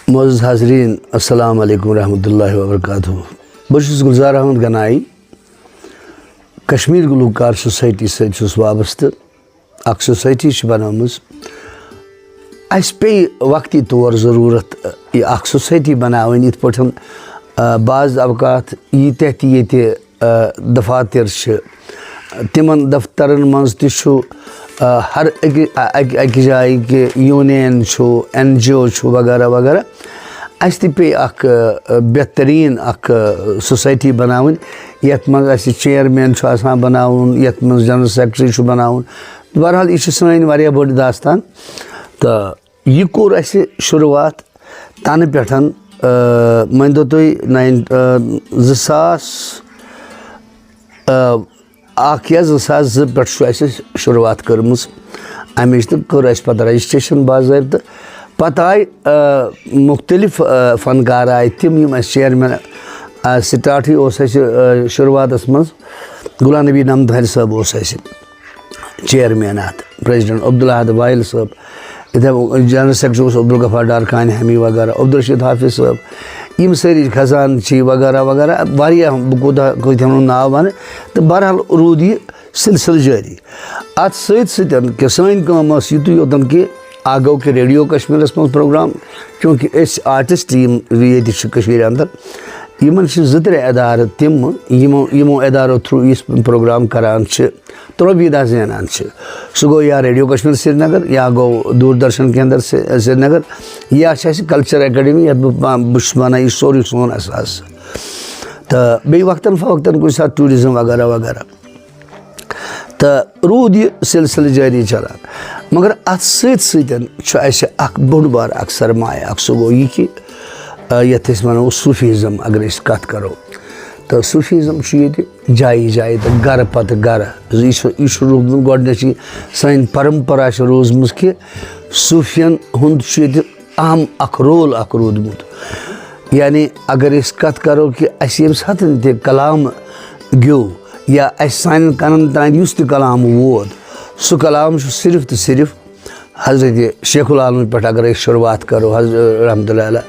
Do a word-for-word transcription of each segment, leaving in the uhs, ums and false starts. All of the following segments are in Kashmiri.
معزز حاضرین، السلام علیکم ورحمۃ اللہ وبرکاتہ۔ بہٕ چھُس گُلزار احمد گنایی، کشمیر گلوکار سوسائٹی سۭتۍ چھُس وابستہٕ۔ اکھ سوسائٹی چھِ بنٲومٕژ۔ اَسہِ پیٚیہِ وقتی طور ضروٗرت یہِ اکھ سوسائٹی بناوٕنۍ، یِتھ پٲٹھۍ، آ، بعض اوقات ییٖتیٛاہ تہِ ییٚتہِ، آ، دفاتر چھِ، تِمن دفترن منٛز تہِ چھُ، آ، ہر أکہِ، آ، اَکہِ، اَکہِ جایہِ کہِ یوٗنین چھُ، این جی او چھُ وغیرہ وغیرہ۔ اَسہِ تہِ پیٚیہِ اکھ، آ، بہتریٖن اکھ، آ، سوسائٹی بناوٕنۍ، یَتھ منٛز اَسہِ چیئرمین چھُ آسان بناوُن، یَتھ منٛز جنرل سیکرٹری چھُ بناوُن۔ بہرحال، یہِ چھِ سٲنۍ واریاہ بٔڑ داستان۔ تہٕ یہِ کوٚر اَسہِ شروٗعات تَنہٕ پٮ۪ٹھ، آ، مٲنۍ تو تُہۍ، ناین-، آ، زٕ ساس، آ، اَکھ یا زٕ ساس زٕ پٮ۪ٹھ چھُ اَسہِ شروٗعات کٔرمٕژ اَمِچ، تہٕ کٔر اَسہِ پَتہٕ رجسٹریشن باضٲبطہٕ۔ پَتہٕ آے، آ، مُختٔلِف، آ، فنکار آے تِم، یِم اَسہِ چیئرمین، آ، سٹارٹٕے اوس اَسہِ، آ، شروٗعاتَس منٛز غلام نبی نمدھارِ صٲب اوس اَسہِ چیئرمین اَتھ، پریزیڈنٹ عبدالاحد وائل صٲب، یِتھے پٲٹھۍ جنرل سیکرٹری اوس عبدالغفار ڈارکھانہِ حمی وغیرہ، عبدالرشید حافظ صٲب، یِم سٲری خزان چھِ وغیرہ وغیرہ، واریاہ، بہٕ کوٗتاہ، کۭتیاہن ہُنٛد ناو وَنہٕ۔ تہٕ بہرحال روٗد یہِ سلسلہٕ جٲری۔ اَتھ سۭتۍ سۭتۍ کہِ سٲنۍ کٲم ٲس یِتُے یوتن کہِ اَکھ گوٚو کہِ ریڈیو کشمیرَس منٛز پروگرام، چوٗنٛکہِ أسۍ آرٹسٹ یِم ییٚتہِ چھِ کٔشیٖرِ اندر، یِمن چھِ زٕ ترٛےٚ ادارٕ تِم، یِمو، یِمو ادارو تھرو أسۍ پروگرام کران چھِ، تہٕ رۄپیہِ دَہ زینان چھِ۔ سُہ گوٚو یا ریڈیو کشمیر سرینگر، یا گوٚو دوردرشن کیندر سری-، سرینگر، یا چھِ اَسہِ کلچر اکیڈمی، یَتھ بہٕ پا-، بہٕ چھُس وَنان، یہِ چھُ سورُے سون اثاثہٕ۔ تہٕ بیٚیہِ وقتاً فوقتاً کُنہِ ساتہٕ ٹوٗرزم وغیرہ وغیرہ۔ تہٕ روٗد یہِ سلسلہٕ جٲری چلان۔ مگر اَتھ سۭتۍ سۭتۍ چھُ اَسہِ اکھ بوٚڑ بار اکھ سرمایہ اکھ، سُہ گوٚو یہِ کہِ، آ، یَتھ أسۍ وَنو صوٗفیزم، اگر أسۍ کَتھ کَرو، تہٕ صوٗفیزم چھُ ییٚتہِ جایہِ جایہِ تہٕ گرٕ پتہٕ گرٕ۔ یہِ چھُ، یہِ چھُ روٗدمُت گۄڈٕنیتھٕے سٲنۍ پرمپرا چھِ روٗزمٕژ کہِ صوٗفین ہُنٛد چھُ ییٚتہِ اہم اکھ رول اکھ روٗدمُت۔ یعنی اگر أسۍ کتھ کرو کہِ اَسہِ ییٚمہِ ساتہٕ تہِ کلام گیوٚو یا اَسہِ سانٮ۪ن کنن تام یُس تہِ کلام ووت، سُہ کلام چھُ صرف تہٕ صرف حضرت شیخ العالم پٮ۪ٹھ اگر أسۍ شروٗعات کرو، حض-، رحمتہ اللہ علیہ،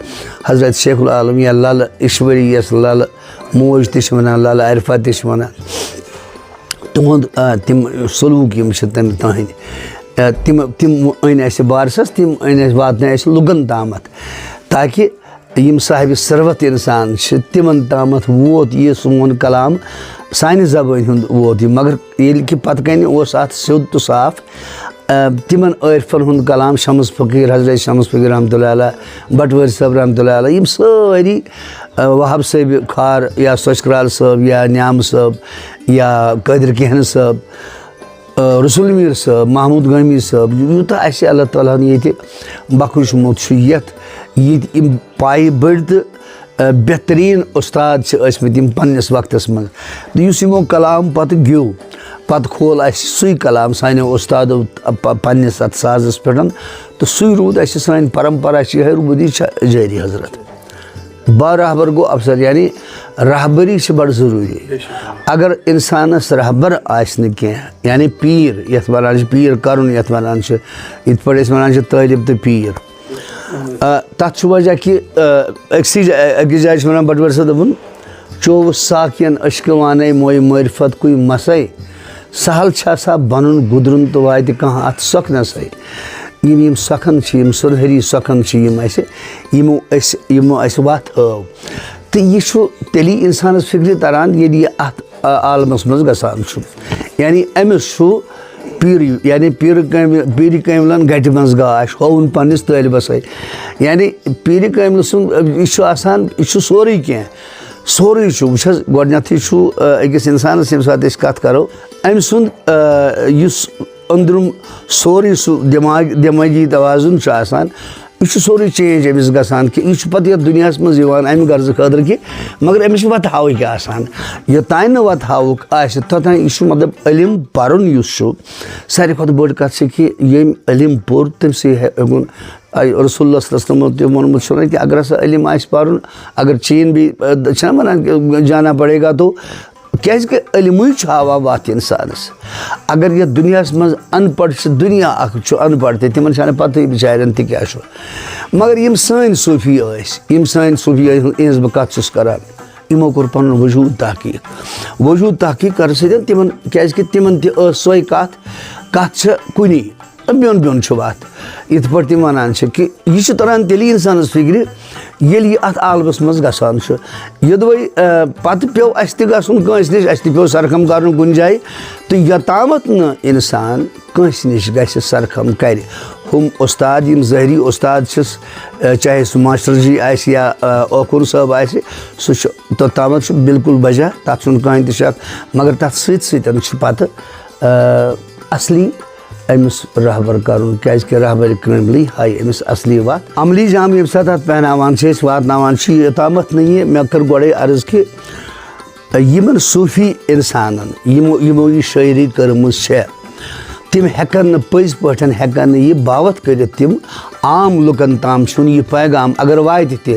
حضرت شیخ العالم یا للہٕ ایشوری یَس للہٕ موج تہِ چھِ وَنان، للہٕ عارفہ تہِ چھِ وَنان، تِہُنٛد، آ، تِم سلوٗک یِم چھِ تِم تٕہٕنٛدۍ، آ، تِم، تِم أنۍ اَسہِ بارسَس، تِم أنۍ اَسہِ، واتنٲے اَسہِ لُکَن تامَتھ، تاکہِ یِم صاحبِ ثروت اِنسان چھِ، تِمَن تامَتھ ووت یہِ سون کلام، سانہِ زبٲنۍ ہُنٛد ووت یہِ۔ مگر ییٚلہِ کہِ پَتہٕ کَنہِ اوس اَتھ سیوٚد تہٕ صاف، آ، تِمَن عٲرفَن ہُنٛد کلام، شمس فقیٖر، حضرت شمس فقیٖر رحمتہ اللہ علیہ، بٹوٲرۍ صٲب رحمتہ اللہ علیہ، یِم سٲری، آ، وہاب صٲبِ کھار یا سۄچھ کرٛال صٲب یا نیام صٲب یا قٲدر کہن صٲب، آ، رسول میٖر صٲب، محمود گٲمی صٲب، یوٗتاہ اَسہِ اللہ تعالیٰ ہَن ییٚتہِ بخشمُت چھُ، یَتھ ییٚتہِ یِم پایہِ بٔڑۍ تہٕ، آ، بہتریٖن اُستاد چھِ ٲسمٕتۍ یِم پنٛنِس وقتَس منٛز۔ تہٕ یُس یِمو کلام پَتہٕ گیوٚو، پَتہٕ کھول اَسہِ سُے کلام سانیو اُستادو پ-، پنٛنِس اَتھ سازَس پٮ۪ٹھ، تہٕ سُے روٗد اَسہِ سٲنۍ پرمپرا چھِ یِہوٚے روٗدمُت، یہِ چھےٚ جٲری حضرت۔ با رہبر گوٚو افضل، یعنی رہبری چھِ بڑٕ ضروٗری۔ اگر انسانس رہبر آسہِ نہٕ کینٛہہ، یعنی پیٖر، یتھ ونان چھِ پیٖر کرُن، یتھ ونان چھِ، یِتھ پٲٹھۍ أسۍ ونان چھِ طٲلب تہٕ پیٖر۔ آ، تتھ چھُ وجہ کہِ، آ، أکسٕے جا-، أکِس جایہِ چھِ ونان بٹوٲرۍ صٲب دوٚپُن، "چوٚو ساقین اشکوانے موے معرفت کُے مسے، سہل چھا سا بنُن گُدرُن تہٕ واتہِ کانٛہہ اتھ سۄکھنسے۔" یِم، یِم سۄکھن چھِ، یِم سُنہری سۄکھن چھِ یِم اسہِ، یِمو اسہِ، یِمو اسہِ وتھ ہٲو۔ تہٕ یہِ چھُ تیٚلی اِنسانَس فِکرِ تَران، ییٚلہِ یہِ اَتھ، آ، عالمَس منٛز گژھان چھُ۔ یعنی أمِس چھُ پیٖرٕے، یعنی پیٖرٕ کامہِ، پیٖرِ کاملَن گَٹہِ منٛز گاش ہووُن پنٛنِس طٲلبَسٕے۔ یعنی پیٖرِ کاملہٕ سُنٛد، یہِ چھُ آسان، یہِ چھُ سورُے کینٛہہ۔ سورُے چھُ، وٕچھ حظ، گۄڈٕنٮ۪تھٕے چھُ، آ، أکِس اِنسانَس ییٚمہِ ساتہٕ أسۍ کَتھ کَرو، أمۍ سُنٛد، آ، یُس أنٛدرِم سورُے سُہ دٮ۪ماغ، دٮ۪مٲغی توازُن چھُ آسان، یہِ چھُ سورُے چینج أمِس گژھان کہِ یہِ چھُ پَتہٕ یَتھ دُنیاہَس منٛز یِوان اَمہِ غرضہٕ خٲطرٕ کہِ، مگر أمِس چھِ وَتہٕ ہاوٕکۍ آسان۔ یوٚتانۍ نہٕ وَتہٕ ہاوُک آسہِ، توٚتانۍ یہِ چھُ، مطلب، علم پَرُن یُس چھُ، ساروی کھۄتہٕ بٔڑ کَتھ چھِ کہِ ییٚمۍ علم پوٚر، تٔمۍ سٕے ہیٚکُن، آ، رسول اللہ صلی اللہ علیہ وسلم تہِ ووٚنمُت چھُنہ کہِ اگر ہسا علم آسہِ پَرُن، اگر چین بھی، آ، چھِنہ وَنان کہ جانا پڑے گا تو کیٛازِکہِ علمٕے چھُ ہاوان وَتھ اِنسانَس۔ اگر یَتھ دُنیاہَس منٛز اَن پَڑھ چھِ، دُنیا اَکھ چھُ اَن پَڑھ تہِ، تِمَن چھَنہٕ پَتہٕے بِچارٮ۪ن تہِ کیٛاہ چھُ۔ مگر یِم سٲنۍ صوٗفی ٲسۍ، یِم سٲنۍ صوٗفی ٲسۍ، یِہٕنٛز بہٕ کَتھ چھُس کَران، یِمو کوٚر پَنُن وجوٗد تحقیٖق۔ وجوٗد تحقیٖق کَرنہٕ سۭتۍ تِمَن، کیٛازِکہِ تِمَن تہِ ٲس سۄے کَتھ، کَتھ چھِ کُنی۔ تہٕ بیوٚن بیوٚن چھُ وَتھ۔ یِتھ پٲٹھۍ تِم وَنان چھِ کہِ یہِ چھُ تَران تیٚلی اِنسانَس فِکرِ، ییٚلہِ یہِ اَتھ عالمَس منٛز گژھان چھُ۔ یوٚدوَے، آ، پَتہٕ پیوٚو اَسہِ تہِ گژھُن کٲنٛسہِ نِش، اَسہِ تہِ پیوٚو سرخم کَرُن کُنہِ جایہِ۔ تہٕ یوٚتامَتھ نہٕ اِنسان کٲنٛسہِ نِش گژھِ سرخم کَرِ، ہُم اُستاد، یِم ظٲہری اُستاد چھِس، آ، چاہے سُہ ماسٹر جی آسہِ یا، آ، اوکُن صٲب آسہِ، سُہ چھُ توٚتامَتھ چھُ بالکل بجا، تَتھ چھُنہٕ کٕہٕنۍ تہِ شک۔ مگر تَتھ سۭتۍ سۭتۍ چھُ پَتہٕ، آ، اَصلی أمِس رہبر کَرُن، کیٛازِکہِ رہبرِ کٲملی ہاوِ أمِس اَصلی وَتھ۔ عملی جام ییٚمہِ ساتہٕ اَتھ پہناوان چھِ أسۍ، واتناوان چھِ، یوٚتامَتھ نہٕ یہِ، مےٚ کٔر گۄڈَے عرض کہِ یِمَن صوٗفی اِنسانَن، یِمو، یِمو یہِ شٲعری کٔرمٕژ چھےٚ، تِم ہٮ۪کَن نہٕ پٔزۍ پٲٹھۍ، ہٮ۪کَن نہٕ یہِ باوَتھ کٔرِتھ، تِم عام لُکَن تام چھُنہٕ یہِ پیغام اگر واتہِ تہِ،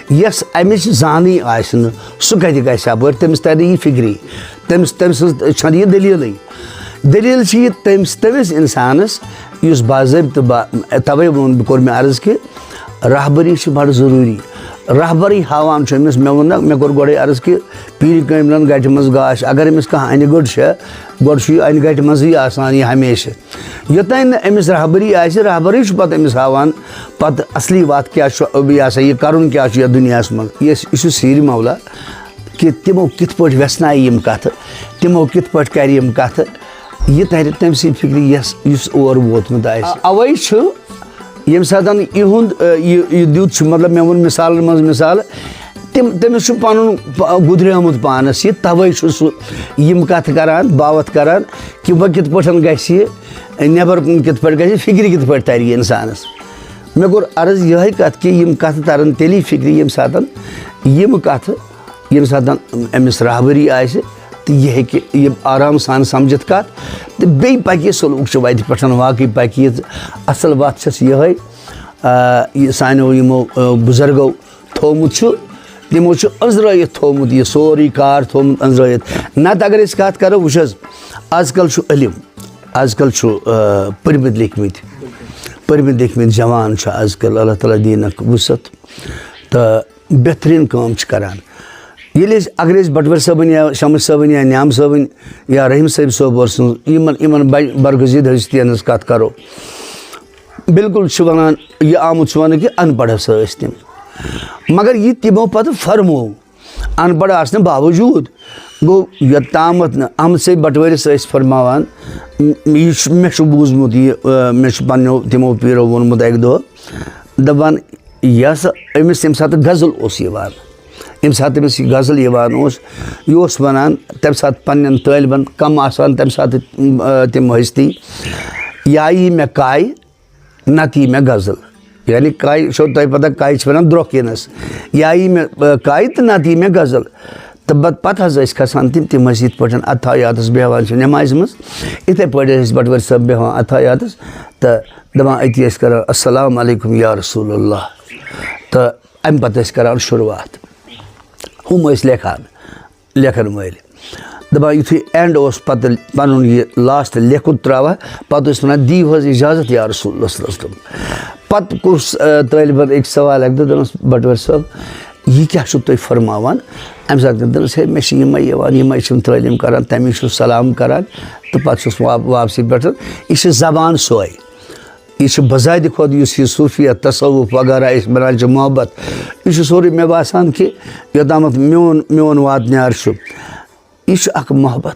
یَس اَمِچ زانٕے آسہِ نہٕ، سُہ کَتہِ گژھِ اَپٲرۍ؟ تٔمِس تَرِ نہٕ یہِ فِکری، تٔمِس، تٔمۍ سٕنٛز چھَنہٕ یہِ دٔلیٖلٕے۔ دٔلیٖل چھِ یہِ تٔمِس، تٔمِس اِنسانَس یُس باضٲبطہٕ با-، تَوَے ووٚن، بہٕ کوٚر مےٚ عرض کہِ رہبری چھِ بَڑٕ ضروٗری۔ رہبری ہاوان چھُ أمِس، مےٚ ووٚن نہ، مےٚ کوٚر گۄڈَے عرض کہِ پیٖرِ کٲملَن گَٹہِ منٛز گاش، اگر أمِس کانٛہہ اَنہِ گٔٹ چھےٚ، گۄڈٕ چھُ یہِ اَنہِ گَٹہِ منٛزٕے آسان یہِ ہمیشہِ۔ یوٚتام نہٕ أمِس رہبری آسہِ، رہبرٕے چھُ پَتہٕ أمِس ہاوان پَتہٕ اَصلی وَتھ کیٛاہ چھُ، یہِ ہسا یہِ کَرُن کیٛاہ چھُ یَتھ دُنیاہَس منٛز۔ یہِ ٲسۍ، یہِ چھُ سیٖرِ مولا کہِ تِمو کِتھ پٲٹھۍ وٮ۪ژھنایہِ یِم کَتھٕ، تِمو کِتھ پٲٹھۍ کَرِ یِم کَتھٕ، یہِ تَرِ تٔمۍ سٕے فِکرِ، یَس، یُس اور ووتمُت آسہِ۔ اَ-، اَوَے چھُ ییٚمہِ ساتَن یِہُنٛد، اَ، یہِ، یہِ دیُت چھُ، مطلب، مےٚ ووٚن مِثالَن منٛز مِثال، تِم، تٔمِس چھُ پَنُن پا-، گُدریومُت پانَس یہِ، تَوَے چھُ سُہ یِم کَتھٕ کَران، باوَتھ کَران کہِ وۄنۍ کِتھ پٲٹھۍ گژھِ یہِ، نٮ۪بَر کُن کِتھ پٲٹھۍ گژھِ، فِکرِ کِتھ پٲٹھۍ تَرِ یہِ اِنسانَس۔ مےٚ کوٚر عرض یِہوٚے کَتھ کہِ یِم کَتھٕ تَرَن تیٚلی فِکرِ، ییٚمہِ ساتَن یِم کَتھٕ، ییٚمہِ ساتَن أمِس رہبری آسہِ تہٕ یہِ ہیٚکہِ یہِ آرام سان سَمجھِتھ کَتھ، تہٕ بیٚیہِ پَکہِ یہِ سلوٗک چھُ وَتہِ پٮ۪ٹھ، واقعٕے پَکہِ یہِ۔ اَصٕل وَتھ چھَس یِہوٚے، آ، یہِ سانیو یِمو، آ، بُزرگو تھوٚومُت چھُ، تِمو چھُ أنٛزرٲیِتھ تھوٚومُت یہِ سورُے کار تھوٚومُت أنٛزرٲیِتھ۔ نَتہٕ اگر أسۍ کَتھ کَرو، وٕچھ حظ، آز کَل چھُ علم، آز کَل چھُ، آ، پٔرمٕتۍ لیکھمٕتۍ، پٔرمٕتۍ لیکھمٕتۍ جوان چھُ آز کَل، اللہ تعالیٰ دِیِنَکھ وُسعت۔ تہٕ بہتریٖن کٲم چھِ کَران۔ ییٚلہِ أسۍ، اگر أسۍ بَٹوٲرۍ صٲبٕنۍ یا شمس صٲبٕنۍ یا نیام صٲبٕنۍ یا رحیٖم صٲب صٲب اور سٕنٛز یِمَن، یِمَن بَ-، برگزیٖد ہستیَن ہٕنٛز کَتھ کَرو، بالکل چھِ وَنان، یہِ آمُت چھُ وَننہٕ کہِ اَن پَڑھ ہسا ٲسۍ تِم۔ مگر یہِ تِمو پَتہٕ فرموو، اَن پَڑھ آسنہٕ باوجوٗد، گوٚو، یوٚتامَتھ نہٕ احمد سید بَٹوٲرِس ٲسۍ فرماوان، م-، یہِ چھُ، مےٚ چھُ بوٗزمُت یہِ، آ، مےٚ چھُ پنٛنیو تِمو پیٖرو ووٚنمُت اَکہِ دۄہ، دَپان، یہِ ہسا أمِس ییٚمہِ ساتہٕ غزل اوس یِوان، ییٚمہِ ساتہٕ أمِس یہِ غزل یِوان اوس، یہِ اوس وَنان، تَمہِ ساتہٕ پنٛنٮ۪ن طٲلبَن کَم آسان تَمہِ ساتہٕ، آ، تِم ہستی، یا یی مےٚ کاے، نَتہٕ یی مےٚ غزل۔ یعنی کاے چھو تۄہہِ پتہ، کاے چھِ وَنان درٛۄکھ یِنَس۔ یا یی مےٚ، آ، کاے تہٕ نَتہٕ یی مےٚ غزل۔ تہٕ پت-، پتہٕ حظ ٲسۍ کھسان تِم، تِم ٲسۍ یِتھ پٲٹھۍ اتحیاتس بیٚہوان چھِ نمازِ منٛز، یِتھے پٲٹھۍ ٲسۍ بٹوٲرۍ صٲب بیٚہوان اتحیاتس تہٕ دَپان، أتی ٲسۍ کران، "السلام علیکم یا رسول اللہ"۔ تہٕ امہِ پتہٕ ٲسۍ کران شروٗعات۔ ہُم ٲسۍ لیکھان، لیکھن وٲلۍ۔ دَپان، یُتھُے اینڈ اوس پَتہٕ پَنُن یہِ لاسٹ لیکھُن ترٛاوان، پَتہٕ ٲسۍ وَنان، "دِیِو حظ اِجازت یا رسول اللہ صلی اللہ علیہ وسلم۔" پَتہٕ کوٚرُس، آ، طٲلبَن أکۍ سوال اَکہِ دۄہ، دوٚپنَس، "بَٹوٲرۍ صٲب، یہِ کیٛاہ چھُو تُہۍ فرماوان؟" اَمہِ ساتہٕ دوٚپنَس، "ہے، مےٚ چھِ یِمَے یِوان، یِمَے چھِم تعلیٖم کَران، تَمی چھُس سلام کَران تہٕ پَتہٕ چھُس واپ-، واپسٕے پٮ۪ٹھ۔" یہِ چھِ زبان سۄے۔ یہِ چھُ بذاتِ خۄد، یُس یہِ صوٗفیت، تصوُف وغیرہ أسۍ وَنان چھِ محبت، یہِ چھُ سورُے مےٚ باسان کہِ یوٚتامَتھ میون، میون واتنیار چھُ، یہِ چھُ اَکھ محبت۔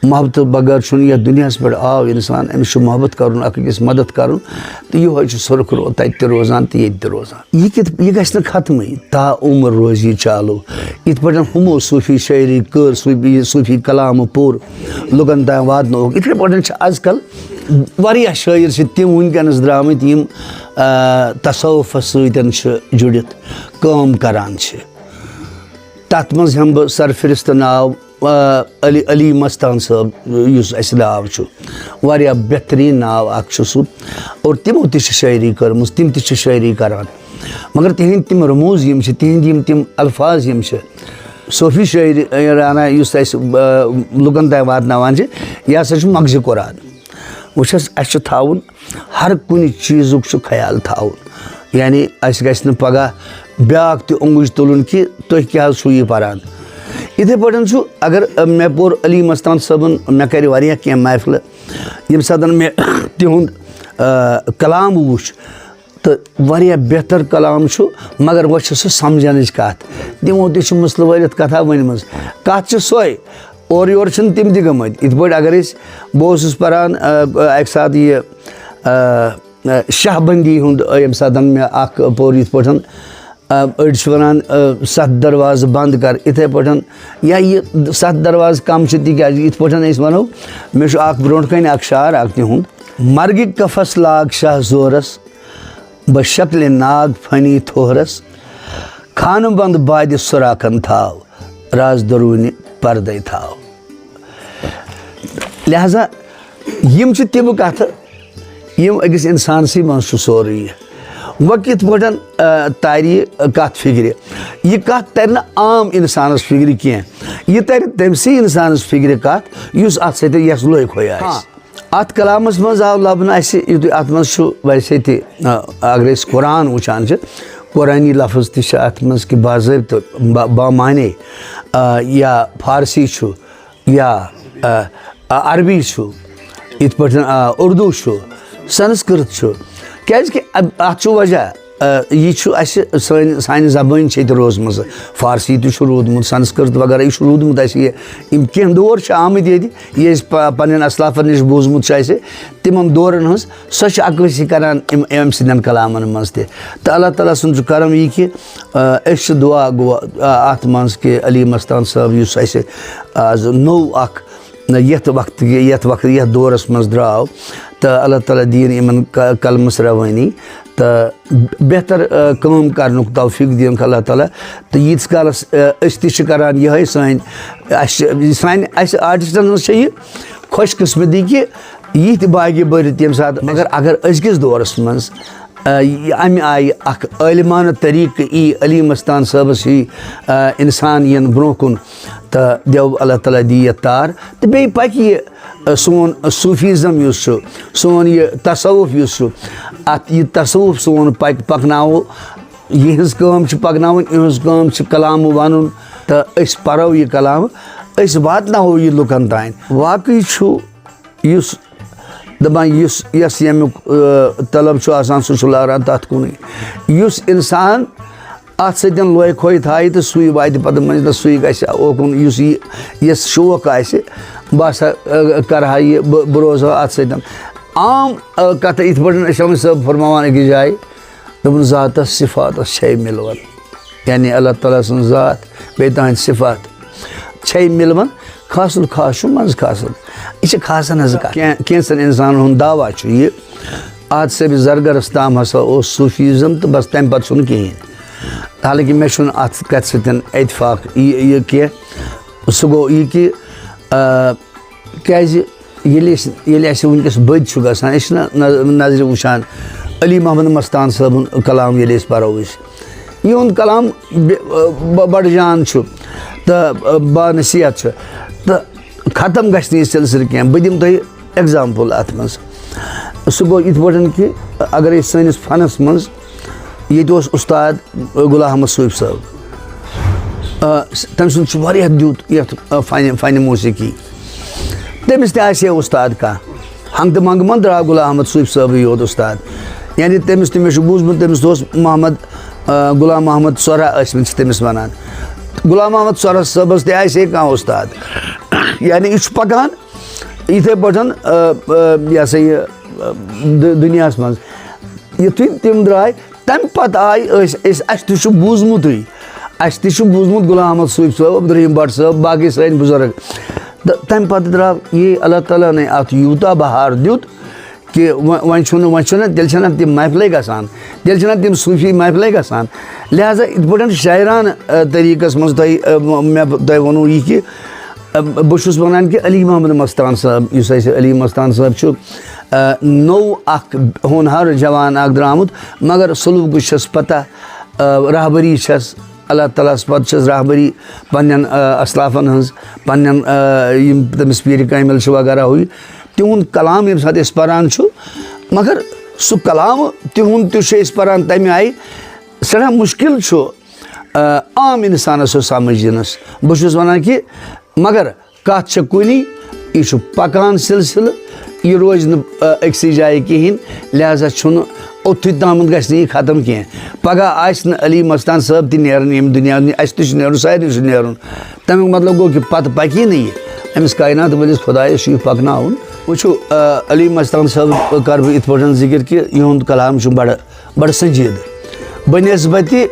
محبتہٕ بغٲر چھُنہٕ یَتھ دُنیاہَس پٮ۪ٹھ آو اِنسان، أمِس چھُ محبت کَرُن، اَکھ أکِس مدد کَرُن، تہٕ یِہوٚے چھُ سُرخ رو-، تَتہِ تہِ روزان تہٕ ییٚتہِ تہِ روزان۔ یہِ کِتھ، یہِ گژھِ نہٕ ختمٕے، تا عمر روزِ یہِ چالوٗ۔ یِتھ پٲٹھۍ ہُمو صوٗفی شٲعری کٔر، صوٗفی، صوٗفی کلامہٕ پوٚر، لُکَن تام واتنووُکھ، یِتھَے پٲٹھۍ چھِ آز کَل واریاہ شٲعر چھِ تِم وٕنکیٚنَس درٛامٕتۍ، یِم، آ، تصوفَس سۭتۍ چھِ جُڑِتھ کٲم کَران چھِ۔ تَتھ منٛز ہٮ۪مہٕ بہٕ سرفہرست ناو، آ، علی، علی مستان صٲب، یُس اَسہِ ناو چھُ، واریاہ بہتریٖن ناو اَکھ چھُ سُہ۔ اور تِمو تہِ چھِ شٲعری کٔرمٕژ، تِم تہِ چھِ شٲعری کَران۔ مگر تِہِنٛدۍ تِم رموٗز یِم چھِ، تِہِنٛدۍ یِم تِم الفاظ یِم چھِ، صوفی شٲعرانہ یُس اَسہِ، آ، لُکَن تام واتناوان چھِ، یہِ ہسا چھُ مغزِ قرآن۔ وٕچھ حظ، اَسہِ چھُ تھاوُن ہر کُنہِ چیٖزُک چھُ خیال تھاوُن، یعنی اَسہِ گژھِ نہٕ پگاہ بیٛاکھ تہِ اوٚنٛگُج تُلُن کہِ تُہۍ کیٛاہ حظ چھُو یہِ پَران۔ یِتھَے پٲٹھۍ چھُ، اگر، آ، مےٚ پوٚر علی مستان صٲبُن، مےٚ کَرِ واریاہ کینٛہہ محفلہٕ، ییٚمہِ ساتہٕ مےٚ تِہُنٛد، آ، کلام وُچھ، تہٕ واریاہ بہتر کلام چھُ، مگر وۄنۍ چھُ سُہ سمجھنٕچ کتھ۔ تِمو تہِ چھُ مسلہٕ وٲلِتھ کتھا ؤنمٕژ۔ کتھ چھِ سۄے، اورٕ یورٕ چھِنہٕ تِم تہِ گٔمٕتۍ۔ یِتھ پٲٹھۍ اگر أسۍ، بہٕ اوسُس پران، آ، آ، اکہِ ساتہٕ یہِ، آ، آ، شاہ بندی ہُنٛد، آ، ییٚمہِ ساتہٕ مےٚ اکھ پوٚر یِتھ پٲٹھۍ، آ، أڑۍ چھِ ونان، آ، ستھ دروازٕ بند کر، یِتھے پٲٹھۍ، یا یہِ ستھ دروازٕ کم چھِ، تِکیازِ یِتھ پٲٹھۍ أسۍ ونو، مےٚ چھُ اکھ برونٛٹھ کنہِ اکھ شعر اکھ تِہُنٛد۔ مرگہِ قفس لاگ شاہ زورس، بہ شکلِ ناگ فنی تھوہرس، خانہٕ بند بادِ سراخن تھاو، راز درونِ پردے تھاو۔ لہذا یِم چھِ تِم کتھٕ، یِم أکِس انسانسٕے منٛز چھُ سورُے۔ وۄنۍ کِتھ پٲٹھۍ، آ، ترِ یہِ کتھ فکرِ؟ یہِ کتھ ترِ نہٕ عام انسانس فکرِ کینٛہہ، یہِ ترِ تٔمسٕے انسانس فکرِ کتھ، یُس اتھ سۭتۍ یس لوے کھوے آسہِ۔ ہاں۔ اتھ کلامس منٛز آو لبنہٕ اسہِ، یُتھُے اتھ منٛز چھُ ویسے تہِ، آ، اگر أسۍ قرآن وٕچھان چھِ، قرآنی لفظ تہِ چھِ اتھ منٛز کہِ باضٲبطہٕ با-، بامعنی، آ، یا فارسی چھُ، یا، آ، آ، عربی چھُ، یِتھ پٲٹھۍ، آ، اردو چھُ، سنسکرت چھُ، کیازِ کہِ ا-، اتھ چھُ وجہ۔ آ، یہِ چھُ اَسہِ سٲنۍ، سانہِ زبٲنۍ چھِ ییٚتہِ روٗزمٕژ۔ فارسی تہِ چھُ روٗدمُت، سنسکرت وغیرہ، یہِ چھُ روٗدمُت اَسہِ یہِ۔ یِم کینٛہہ دور چھِ آمٕتۍ ییٚتہِ، یہِ أسۍ پ-، پنٕنٮ۪ن اسلافن نِش بوٗزمُت چھُ اَسہِ، تِمن دورن ہٕنٛز، سۄ چھِ عکٲسی کران اَمہِ، اَمہِ سٕنٛدٮ۪ن کلامن منٛز تہِ۔ تہٕ اللہ تعالیٰ سُنٛد چھُ کرم یہِ کہِ، آ، أسۍ چھِ دعا گو، آ، اَتھ منٛز کہِ علی مستان صٲب، یُس اَسہِ آز نوٚو اکھ نہ، یَتھ وقتہٕ کہِ، یَتھ وقتہٕ، یَتھ دورس منٛز درٛاو، تہٕ اللہ تعالیٰ دِیِن یِمن ق-، قلمس روٲنی تہٕ بہتر، آ، کٲم کرنُک توفیق دِیِن اللہ تعالیٰ۔ تہٕ ییٖتِس کالس، آ، أسۍ تہِ چھِ کران یِہوٚے، سٲنۍ، اَسہِ چھِ، سانہِ، اَسہِ آرٹسٹن ہٕنٛز چھےٚ یہِ خۄش قسمتی کہِ یِتھۍ باغہِ بٔرِتھ ییٚمہِ ساتہٕ، مگر اگر أزکِس دورس منٛز آ، یہِ اَمہِ آیہِ اکھ عٲلمانہٕ طریٖقہٕ یی علی مستان صٲبس ہی، آ، اِنسان یِن برٛونٛہہ کُن تہٕ دیو اللہ تعالیٰ دی یَتھ تار۔ تہٕ بیٚیہِ پکہِ یہِ، آ، سون صوٗفیزم یُس چھُ، سون یہِ تصوف یُس چھُ، اَتھ یہِ تصوف سون پکہِ، پکناوو، یِہٕنٛز کٲم چھِ پکناوٕنۍ، یِہٕنٛز کٲم چھِ کلام وَنُن تہٕ أسۍ پرو یہِ کلام، أسۍ واتناوو یہِ لُکن تام۔ واقعی چھُ یُس دَپان، یُس، یَس ییٚمیُک، آ، طلب چھُ آسان، سُہ چھُ لاران تَتھ کُنُے۔ یُس اِنسان اَتھ سۭتۍ لوے کھوے تھایہِ تہٕ سُے واتہِ پَتہٕ مٔنٛزۍ تہٕ سُے گژھِ اوکُن، یُس یہِ، یَس شوق آسہِ، بہٕ ہسا، آ، کَرٕ ہا یہِ، بہٕ، بہٕ روزٕ ہا اَتھ سۭتۍ۔ عام، آ، کَتھٕ یِتھ پٲٹھۍ أسۍ چھِ صٲب فرماوان أکِس جایہِ، دوٚپُن، ذاتس صفاتس چھے مِلوَن۔ یعنی اللہ تعالیٰ سٕنٛز ذات، بیٚیہِ تہنٛدۍ صفات چھے مِلوَن۔ خاص الخاص چھُ منٛز خاص ال-، یہِ چھِ خاصن ہٕنٛز کَتھ۔ کینٛہہ، کینٛژن اِنسانن ہُنٛد دعویٰ چھُ یہِ، آز سیبِ زرگرس تام ہسا اوس صوفیزم تہٕ بس تَمہِ پتہٕ چھُنہٕ کِہیٖنۍ۔ حالانکہ مےٚ چھُنہٕ اَتھ کَتھِ سۭتۍ اتفاق یہِ، یہِ کینٛہہ۔ سُہ گوٚو یہِ کہِ، آ، کیٛازِ ییٚلہِ أسۍ، ییٚلہِ اَسہِ وٕنکیٚس بٔدۍ چھُ گژھان، أسۍ چھِنہ نظ-، نظرِ وٕچھان علی محمد مستان صٲبُن کلام ییٚلہِ أسۍ پَرو أسۍ، یِہُنٛد کلام بے-، ب-، بَڑٕ جان چھُ تہٕ بانصیحت چھُ تہٕ ختم گژھِ نہٕ یہِ سلسلہٕ کینٛہہ۔ بہٕ دِمہٕ تۄہہِ example اَتھ منٛز۔ سُہ گوٚو یِتھ پٲٹھۍ کہِ اگر أسۍ سٲنِس فنَس منٛز، ییٚتہِ اوس اُستاد غلام احمد صوٗفی صٲب۔ آ، س-، تٔمۍ سُنٛد چھُ واریاہ دیُت یَتھ، آ، فنہِ، فنہِ موسیقی۔ تٔمِس تہِ آسہِ ہے اُستاد کانٛہہ۔ ہنٛگہٕ تہٕ منٛگہٕ منٛز درٛاو غلام احمد صوٗفی صٲبٕے یوت اُستاد۔ یعنی تٔمِس تہِ، مےٚ چھُ بوٗزمُت، تٔمِس اوس محمد، آ، غلام محمد سۄرہ ٲسۍ مٕتۍ چھِ تٔمِس وَنان۔ غلام محمد سۄرہ صٲبَس تہِ آسہِ ہے کانٛہہ اُستاد۔ یعنی یہِ چھُ پَکان یِتھَے پٲٹھۍ، آ، آ، یہِ ہسا یہِ، آ، دُ-، دُنیاہَس منٛز۔ یُتھُے تِم درٛاے، تَمہِ پَتہٕ آے أسۍ، أسۍ، اَسہِ تہِ چھُ بوٗزمُتٕے، اَسہِ تہِ چھُ بوٗزمُت غلام احمد صوٗفی صٲب، عبدالرحیٖم بٹ صٲب، باقٕے سٲنۍ بُزرگ۔ تہٕ تَمہِ پَتہٕ درٛاو یہِ اللہ تعالیٰ ہَن اَتھ یوٗتاہ بہار دیُت کہِ وۄنۍ، وۄنۍ چھُنہٕ، وۄنۍ چھُنہٕ، تیٚلہِ چھَنہٕ تِم محفلے گژھان، تیٚلہِ چھَنہٕ تِم صوٗفی محفلے گژھان۔ لہذا یِتھ پٲٹھۍ شاعرانہٕ، آ، طریٖقَس منٛز تۄہہِ، آ، مےٚ تۄہہِ ووٚنوُ یہِ کہِ، آ، بہٕ چھُس وَنان کہِ علی محمد مستان صٲب، یُس اَسہِ علی مستان صٲب چھُ، آ، نوٚو اَکھ ہونہار جوان اَکھ درٛامُت، مگر سلوٗکٕچ چھَس پَتہ، آ، رہبری چھَس، اللہ تعالیٰ ہَس پَتہٕ چھَس رہبری پنٛنٮ۪ن، آ، اسلافَن ہٕنٛز، پنٛنٮ۪ن، آ، یِم تٔمِس پیٖرِ کٲمِل چھِ وغیرہ ہُہ یہِ، تِہُنٛد کلام ییٚمہِ ساتہٕ أسۍ پَران چھُ، مگر سُہ کلام تِہُنٛد تہِ چھُ أسۍ پَران تَمہِ آیہِ، سٮ۪ٹھاہ مُشکِل چھُ، آ، عام اِنسانَس سُہ سَمٕجھ یِنَس۔ بہٕ چھُس وَنان کہِ مگر کَتھ چھےٚ کُنی، یہِ چھُ پَکان سِلسِلہٕ، یہِ روزِ نہٕ، آ، أکسٕے جایہِ کِہیٖنۍ، لہذا چھُنہٕ اوٚتھُے تامَتھ گژھِ نہٕ یہِ ختم کینٛہہ۔ پَگاہ آسہِ نہٕ علی مستان صٲب تہِ نیران ییٚمہِ دُنیا نِش، اَسہِ تہِ چھُ نیرُن، سارنٕے چھُ نیرُن۔ تَمیُک مطلب گوٚو کہِ پَتہٕ پَکی نہٕ یہِ، أمِس کاینات وٲلِس خۄدایَس چھُ یہِ پَکناوُن۔ وٕچھِو، آ، علی مستان صٲب کَرٕ بہٕ یِتھ پٲٹھۍ ذِکِر کہِ یِہُنٛد کلام چھُ بَڑٕ بڑٕ سنجیدٕ بنسبتِ،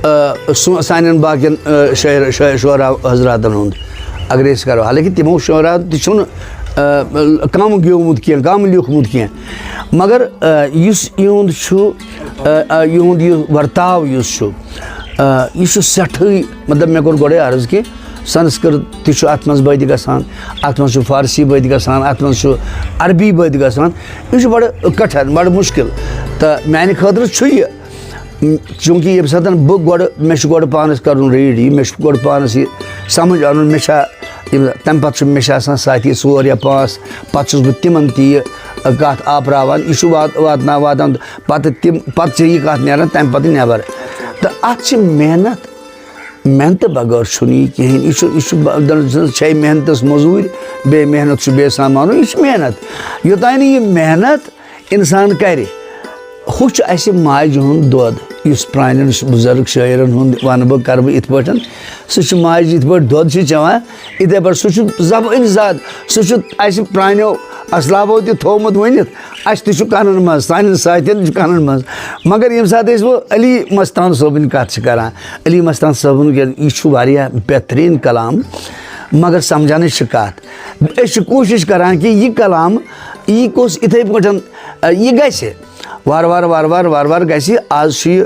آ، سو-، سانٮ۪ن باقین، آ، شٲعر-، شٲعر-، شعرا حضراتن ہُنٛد اگر أسۍ کرو، حالانکہ تِمو شعرا تہِ چھُنہٕ، آ، کم گیومُت کینٛہہ، کم لیوٗکھمُت کینٛہہ، مگر، آ، یُس یِہُنٛد چھُ، آ، آ، یِہُنٛد یہِ ورتاو یُس چھُ، آ، یہِ چھُ سٮ۪ٹھٕے، مطلب، مےٚ کوٚر گۄڈَے عرض کہِ سنسکرت تہِ چھُ اَتھ منٛز بٔدۍ گژھان، اَتھ منٛز چھُ فارسی بٔدۍ گژھان، اَتھ منٛز چھُ عربی بٔدۍ گژھان۔ یہِ چھُ بڑٕ کٹھن، بڑٕ مُشکِل۔ تہٕ میانہِ خٲطرٕ چھُ یہِ، چوٗنٛکہِ ییٚمہِ ساتہٕ بہٕ گۄڈٕ، مےٚ چھُ گۄڈٕ پانَس کَرُن ریٖڈ یہِ، مےٚ چھُ گۄڈٕ پانَس یہِ سَمٕجھ اَنُن، مےٚ چھا یِم، تَمہِ پَتہٕ چھُ مےٚ چھِ آسان ساتھی ژور یا پانٛژھ، پَتہٕ چھُس بہٕ تِمَن تہِ یہِ کَتھ آپراوان۔ یہِ چھُ وات-، واتناو-، واتان، پَتہٕ تِم، پَتہٕ چھِ یہِ کَتھ نیران تَمہِ پَتہٕ نٮ۪بَر۔ تہٕ اَتھ چھِ محنت، محنتہٕ بغٲر چھُنہٕ یہِ کِہیٖنۍ۔ یہِ چھُ، یہِ چھُ ب-، دَپان چھِ، چھے محنتَس مٔزوٗرۍ، بیٚیہِ محنت چھُ بیٚیہِ سامان، یہِ چھِ محنت۔ یوٚتانۍ نہٕ یہِ محنت اِنسان کَرِ، ہُہ چھُ اَسہِ ماجہِ ہُنٛد دۄد، یُس پرٛانٮ۪ن ش-، بُزرٕگ شٲعرَن ہُنٛد وَنہٕ بہٕ، کَرٕ بہٕ یِتھ پٲٹھۍ، سُہ چھُ ماجہِ یِتھ پٲٹھۍ دۄد چھِ چٮ۪وان، یِتھَے پٲٹھۍ سُہ چھُ زبٲنۍ زاد، سُہ چھُ اَسہِ پرٛانیو اَسلافو تہِ تھوٚومُت ؤنِتھ، اَسہِ تہِ چھُ کَنَن منٛز، سانٮ۪ن ساتھٮ۪ن چھُ کَنَن منٛز۔ مگر ییٚمہِ ساتہٕ أسۍ وۄنۍ علی مستان صٲبٕنۍ کَتھ چھِ کَران، علی مستان صٲبُن یہِ چھُ واریاہ بہتریٖن کلام، مگر سَمجھانٕچ چھِ کَتھ۔ أسۍ چھِ کوٗشِش کَران کہِ یہِ کلام، یہِ گوٚژھ یِتھَے پٲٹھۍ، یہِ گژھِ۔ وارٕ وارٕ، وارٕ وارٕ، وارٕ وارٕ گژھِ۔ آز چھُ یہِ،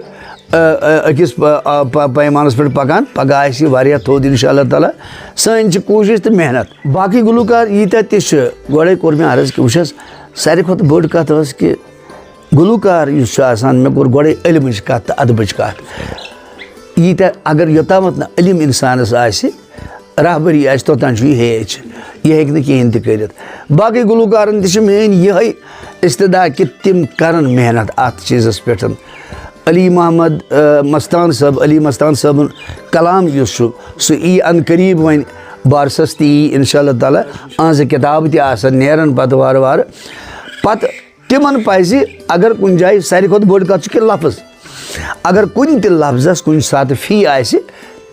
آ، آ، أکِس پ-، آ، پ-، پیمانَس پٮ۪ٹھ پَکان، پَگاہ آسہِ یہِ واریاہ تھوٚد، اِنشاء اللہ تعالیٰ۔ سٲنۍ چھِ کوٗشِش تہٕ محنت۔ باقٕے گُلوکار ییٖتیٛاہ تہِ چھِ، گۄڈَے کوٚر مےٚ عرض کہِ وٕچھ حظ، ساروی کھۄتہٕ بٔڑ کَتھ ٲس کہِ گُلوکار یُس چھُ آسان، مےٚ کوٚر گۄڈَے علمٕچ کَتھ تہٕ اَدبٕچ کَتھ۔ ییٖتیٛاہ اگر یوٚتامَتھ نہٕ علم اِنسانَس آسہِ، رہبری آسہِ، توٚتام چھُ یہِ ہیٚچھ، یہِ ہیٚکہِ نہٕ کِہیٖنۍ تہِ کٔرِتھ۔ باقٕے گُلوکارَن تہِ چھِ میٛٲنۍ یِہوٚے استدعا کہِ تِم کَرَن محنت اَتھ چیٖزَس پٮ۪ٹھ۔ علی محمد، آ، مستان صٲب، علی مستان صٲبُن کلام یُس چھُ، سُہ یی عن قریب وۄنۍ بارسَس تہِ یی اِنشاء اللہ تعالیٰ۔ أہنٛزٕ کِتابہٕ تہِ آسَن نیرَن پَتہٕ وارٕ وارٕ۔ پَتہٕ تِمَن پَزِ، اگر کُنہِ جایہِ، ساروی کھۄتہٕ بٔڑ کَتھ چھِ کہِ لفظ، اگر کُنہِ تہِ لفظَس کُنہِ ساتہٕ فی آسہِ،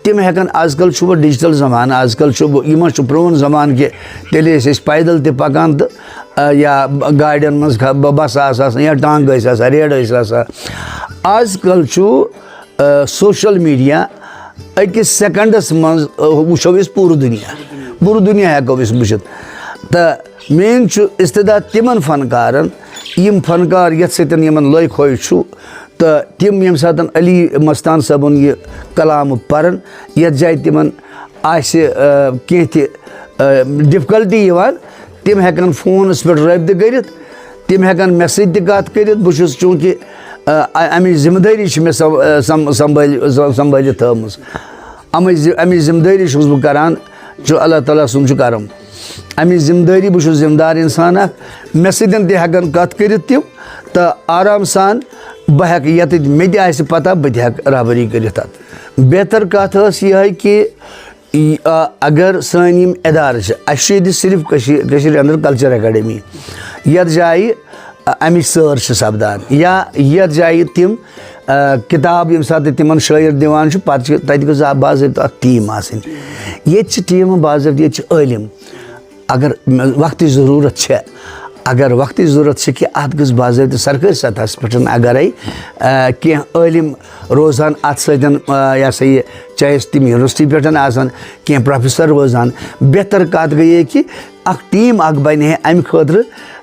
تِم ہٮ۪کَن، آز کَل چھُ وۄنۍ ڈیجیٹل زمانہٕ، آز کَل چھُ وۄنۍ، یہِ ما چھُ پرٛون زمانہٕ کہِ تیٚلہِ ٲسۍ أسۍ پیدل تہِ پَکان تہٕ، آ، یا گاڑٮ۪ن منٛز کھا-، بہٕ، بَسہٕ آسہٕ آسان یا ٹانٛگہٕ ٲسۍ آسان، ریڈٕ ٲسۍ آسان۔ آز کَل چھُ، آ، سوشل میڈیا، أکِس سیکنڈَس منٛز، آ، وٕچھو أسۍ پوٗرٕ دُنیا، پوٗرٕ دُنیا ہٮ۪کو أسۍ وٕچھِتھ۔ تہٕ میٛٲنۍ چھُ استدعا تِمَن فنکارَن، یِم فنکار یَتھ سۭتۍ یِمَن لٲے کھوے چھُ، تہٕ تِم ییٚمہِ ساتہٕ علی مستان صٲبُن یہِ کلام پَرَن، یَتھ جایہِ تِمَن آسہِ، آ، کینٛہہ تہِ، آ، ڈِفکَلٹی یِوان، تِم ہٮ۪کَن فونَس پٮ۪ٹھ رٲبطہٕ کٔرِتھ، تِم ہٮ۪کَن مےٚ سۭتۍ تہِ کَتھ کٔرِتھ۔ بہٕ چھُس چوٗنٛکہِ، آ، اَ-، اَمِچ ذِمہٕ دٲری چھِ مےٚ سم-، آ، سم-، سنبھٲلۍ-، سم-، سنبھٲلِتھ تھٲومٕژ۔ اَمٕچ ذِ-، اَمِچ ذِمہٕ دٲری چھُس بہٕ کَران، چھُ اللہ تعالیٰ سُنٛد چھُ کَرُن۔ اَمِچ ذِمہٕ دٲری، بہٕ چھُس ذِمہٕ دار اِنسان اَکھ، مےٚ سۭتۍ تہِ ہٮ۪کَن کَتھ کٔرِتھ تِم، تہٕ آرام سان بہٕ ہٮ۪کہٕ یَتٮ۪تھ مےٚ تہِ آسہِ پَتہ، بہٕ تہِ ہٮ۪کہٕ رہبری کٔرِتھ اَتھ۔ بہتر کَتھ ٲس یِہوٚے کہِ، یہِ، آ، اگر سٲنۍ یِم اِدارٕ چھِ، اَسہِ چھُ ییٚتہِ صرف کٔشیٖر، کٔشیٖرِ اَندَر کلچر اکیڈمی، یَتھ جایہِ، آ، اَمِچ سٲر چھِ سَپدان، یا یَتھ جایہِ تِم، آ، کِتاب ییٚمہِ ساتہٕ تِمَن شٲعر دِوان چھُ، پَتہٕ چھِ تَتہِ گٔژھ باضٲبطہٕ اَکھ ٹیٖم آسٕنۍ۔ ییٚتہِ چھِ ٹیٖمہٕ باضٲبطہٕ، ییٚتہِ چھِ عٲلِم۔ اگر وقتٕچ ضروٗرت چھےٚ، اگر وقتٕچ ضروٗرت چھِ کہِ اَتھ گٔژھ باضٲبطہٕ سرکٲرۍ سطحَس پٮ۪ٹھ اگرے، آ، کینٛہہ عٲلِم روزان اَتھ سۭتۍ، آ، یہِ ہسا یہِ، چاہے تِم یونیورسٹی پٮ۪ٹھ آسَن، کینٛہہ پروفیسر روزان، بہتر کَتھ گٔیے کہِ اَکھ ٹیٖم اَکھ بَنہِ ہے اَمہِ خٲطرٕ،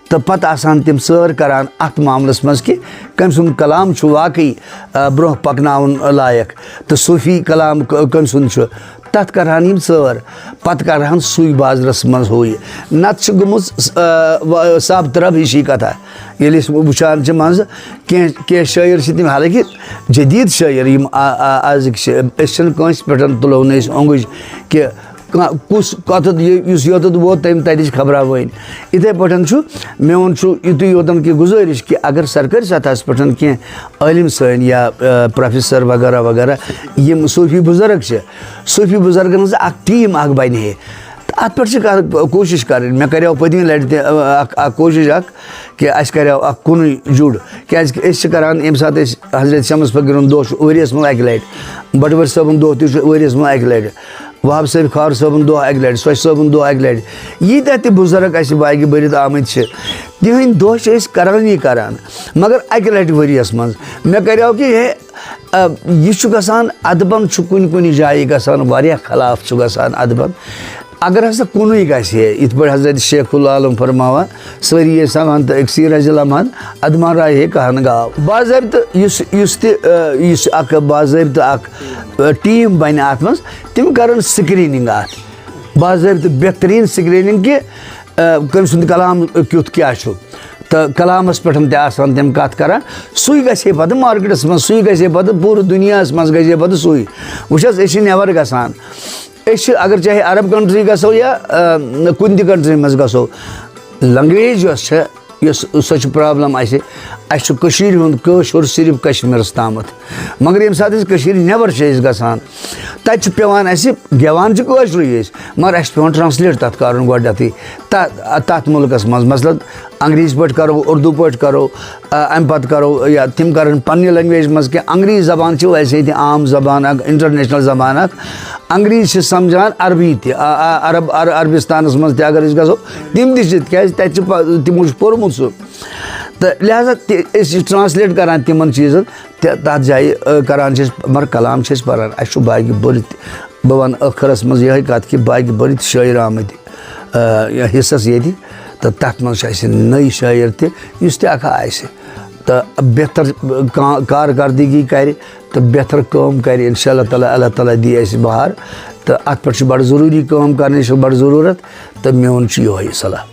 تہٕ پَتہٕ آسان تِم سٲر کَران اَتھ معاملَس منٛز کہِ کٔمۍ سُنٛد کلام چھُ واقعی، آ، برٛونٛہہ پَکناوُن لایق، تہٕ صوٗفی کلام کٔ-، کٔمۍ سُنٛد چھُ۔ تَتھ کَرٕہَن یِم ژٲر، پَتہٕ کَرٕہَن سُے بازرَس منٛز ہُہ یہِ۔ نَتہٕ چھِ گٔمٕژ، آ، و-، صاف طرف ہِشی کَتھا۔ ییٚلہِ أسۍ وٕچھان چھِ منٛزٕ، کینٛہہ، کینٛہہ شٲعر چھِ تِم، حالانکہِ جدیٖد شٲعر یِم آ-، آ-، آزٕکۍ چھِ، أسۍ چھِنہٕ کٲنٛسہِ پٮ۪ٹھ تُلو نہٕ أسۍ اوٚنٛگٕج کہِ کانٛہہ کُس کَتَتھ یہِ-، یُس یوٚتَتھ ووت، تٔمۍ تَتِچ خبرا وٲنۍ۔ یِتھَے پٲٹھۍ چھُ، میون چھُ یُتُے یوتَن کہِ گُزٲرِش کہِ اگر سرکٲرۍ سطحَس پٮ۪ٹھ کینٛہہ عٲلِم سٲنۍ یا، آ، پروفیسر وغیرہ وغیرہ، یِم صوٗفی بُزرگ چھِ، صوٗفی بُزرگَن ہٕنٛز اَکھ ٹیٖم اَکھ بَنہِ ہے۔ تہٕ اَتھ پٮ۪ٹھ چھِ کَر-، کوٗشِش کَرٕنۍ۔ مےٚ کَریو پٔتمہِ لَٹہِ تہِ، آ، اَکھ، اَکھ کوٗشِش اَکھ کہِ اَسہِ کَریو اَکھ کُنُے جُڑ۔ کیٛازِکہِ أسۍ چھِ کَران، ییٚمہِ ساتہٕ أسۍ حضرت شمس فقیٖرُن دۄہ چھُ ؤریَس منٛز اَکہِ لَٹہِ، بَٹہٕ وٲرۍ صٲبُن دۄہ تہِ چھُ ؤریَس منٛز اَکہِ لَٹہِ، وہاب صٲب خار صٲبُن دۄہ اَکہِ لَٹہِ، سۄچھ صٲبُن دۄہ اَکہِ لَٹہِ۔ ییٖتیٛاہ تہِ بُزرگ اَسہِ باگہِ بٔرِتھ آمٕتۍ چھِ، تِہِنٛدۍ دۄہ چھِ أسۍ کَران یہِ کَران، مگر اَکہِ لَٹہِ ؤریَس منٛز۔ مےٚ کَریو کہِ ہے، آ، یہِ چھُ گژھان، اَدبَن چھُ کُنہِ کُنہِ جایہِ گژھان واریاہ خلاف چھُ گژھان اَدبَن۔ اگر ہسا کُنُے گژھِ ہے، یِتھ پٲٹھۍ حضرت شیخ العالم فرماوان، سٲری ٲسۍ سَمان تہٕ أکسٕے رَزِ لَمان، اَدمان راے ہے کہن گاو۔ باضٲبطہٕ یُس، یُس تہِ، آ، یُس اَکھ باضٲبطہٕ اَکھ، آ، ٹیٖم بَنہِ اَتھ منٛز، تِم کَرَن سِکریٖنِنٛگ اَتھ۔ باضٲبطہٕ بہتریٖن سِکریٖنِنٛگ کہِ، آ، کٔمۍ سُنٛد کلام کیُتھ کیٛاہ چھُ۔ تہٕ کلامَس پٮ۪ٹھ تہِ آسان تِم کَتھ کَران۔ سُے گژھِ ہے پَتہٕ مارکیٹَس منٛز، سُے گژھِ ہے پَتہٕ پوٗرٕ دُنیاہَس منٛز گژھِ ہے پَتہٕ سُے۔ وٕچھ حظ، أسۍ چھِ نٮ۪بَر گژھان۔ أسۍ چھِ، اگر چاہے عرب کنٹری گژھو یا، آ، کُنہِ تہِ کنٹری منٛز گژھو، لنگویج یۄس چھےٚ، یۄس، سۄ چھِ پرابلم اَسہِ۔ اَسہِ چھُ کٔشیٖرِ ہُنٛد کٲشُر صرف کشمیٖرَس تامَتھ، مگر ییٚمہِ ساتہٕ أسۍ کٔشیٖرِ نٮ۪بر چھِ أسۍ گژھان، تَتہِ چھُ پٮ۪وان اَسہِ، گٮ۪وان چھِ کٲشرُے أسۍ، مگر اَسہِ چھُ پٮ۪وان ٹرانسلیٹ تَتھ کَرُن گۄڈٕنٮ۪تھٕے، تَ-، تَتھ مُلکَس منٛز۔ مثلاً، انگریٖزۍ پٲٹھۍ کَرو، اُردو پٲٹھۍ کَرو، آ، اَمہِ پَتہٕ کَرو یا تِم کَرَن پنٛنہِ لینگویج منٛز کینٛہہ۔ انگریٖزۍ زبان چھِ ویسے تہِ عام زبان اَکھ، انٹرنیشنل زبان اَکھ۔ انگریٖزۍ چھِ سمجھان عربی تہِ، آ، آ، عرب، عر-، عربستانَس منٛز تہِ اگر أسۍ گژھو، تِم تہِ چھِ، تِکیٛازِ تَتہِ چھِ پَ-، تِمو چھُ پوٚرمُت سُہ۔ تہٕ لہذا تہِ أسۍ چھِ ٹرانسلیٹ کَران تِمَن چیٖزَن، تہٕ تَتھ جایہِ، آ، کَران چھِ أسۍ، مگر کلام چھِ أسۍ پَران۔ اَسہِ چھُ باقٕے بٔرِتھ، بہٕ وَنہٕ ٲخرَس منٛز یِہوٚے کَتھ کہِ باقٕے بٔرِتھ شٲعر آمٕتۍ، آ، یا حصَس ییٚتہِ، تہٕ تَتھ منٛز چھِ اَسہِ نٔے شٲعر تہِ، یُس تہِ اَکھا آسہِ تہٕ بہتر کا-، کارکردگی کَرِ تہٕ بہتر کٲم کَرِ، اِنشاء اللہ تعالیٰ، اللہ تعالیٰ دی اَسہِ بہار۔ تہٕ اَتھ پٮ۪ٹھ چھُ بَڑٕ ضروٗری کٲم کَرنٕچ چھِ بَڑٕ ضروٗرت، تہٕ میون چھُ یِہوٚے صلاح۔